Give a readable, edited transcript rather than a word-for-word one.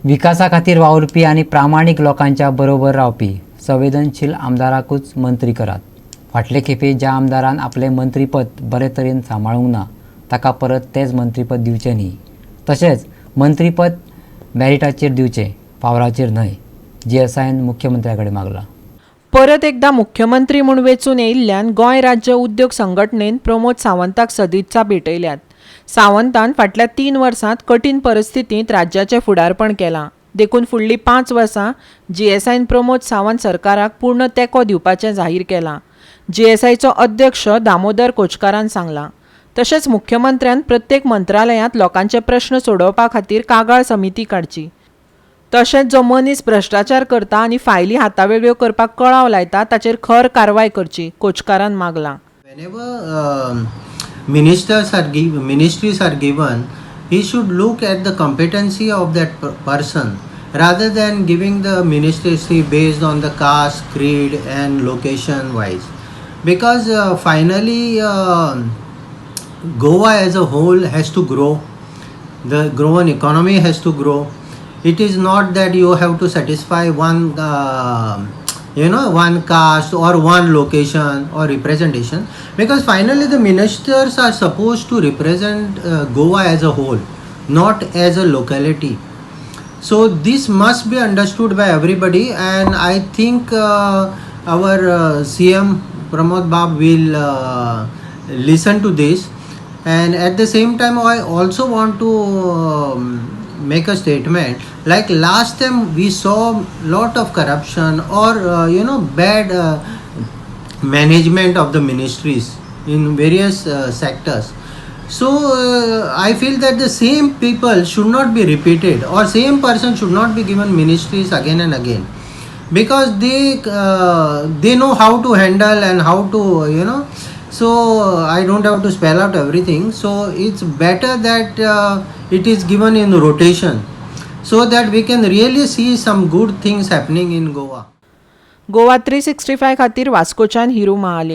विकासा खातीर वावुरपी आनी प्रामाणीक लोकांच्या बरोबर रावपी संवेदनशील आमदाराकूच मंत्री करात. फाटले खेपे ज्या आमदारान आपलें मंत्रीपद बरे तरेन सांबाळूंक ना ताका परत तेंच मंत्रीपद दिवचें न्ही. तशेंच मंत्रीपद मॅरिटाचेर दिवचें, फावराचेर न्हय, जीएसआयन मुख्यमंत्र्या कडेन मागलां. परत एकदा मुख्यमंत्री म्हूण वेंचून येयिल्ल्यान गोंय राज्य उद्योग संघटनेन प्रमोद सावंताक सदित्सा भेटयल्यात. सावंतान फाटल्या 3 वर्सांत कठीण परिस्थितींत राज्याचें फुडारपण केलां, देखून फुडलीं 5 वर्सां जीएसआयन प्रमोद सावंत सरकाराक पूर्ण तेंको दिवपाचें जाहीर केलां, जीएसआयचो अध्यक्ष दामोदर कोचकारान सांगलां. तशेंच मुख्यमंत्र्यान प्रत्येक मंत्रालयांत लोकांचे प्रश्न सोडोवपा खातीर कागाळ समिती काडची. तशेंच जो मनीस भ्रश्टाचार करता आनी फायली हातावेगळ्यो करपाक कळाव लायता ताचेर खर कारवाय करची, कोचकारान मागलां. Whenever ministries are given, he should look at the competency of that person rather than giving the ministry based on the caste, creed, and location wise. Because finally, Goa as a whole has to grow. The Goan economy has to grow. It is not that you have to satisfy one caste or one location or representation, because finally the ministers are supposed to represent Goa as a whole, not as a locality. So this must be understood by everybody, and I think our CM Pramod Bab will listen to this. And at the same time, I also want to make a statement, like last time we saw lot of corruption or bad management of the ministries in various sectors. So I feel that the same people should not be repeated or same person should not be given ministries again and again, because they know how to handle and how to. So I don't have to spell out everything. So it's better that it is given in rotation so that we can really see some good things happening in Goa. Goa 365 खातीर वास्कोच्यान हिरू महाले.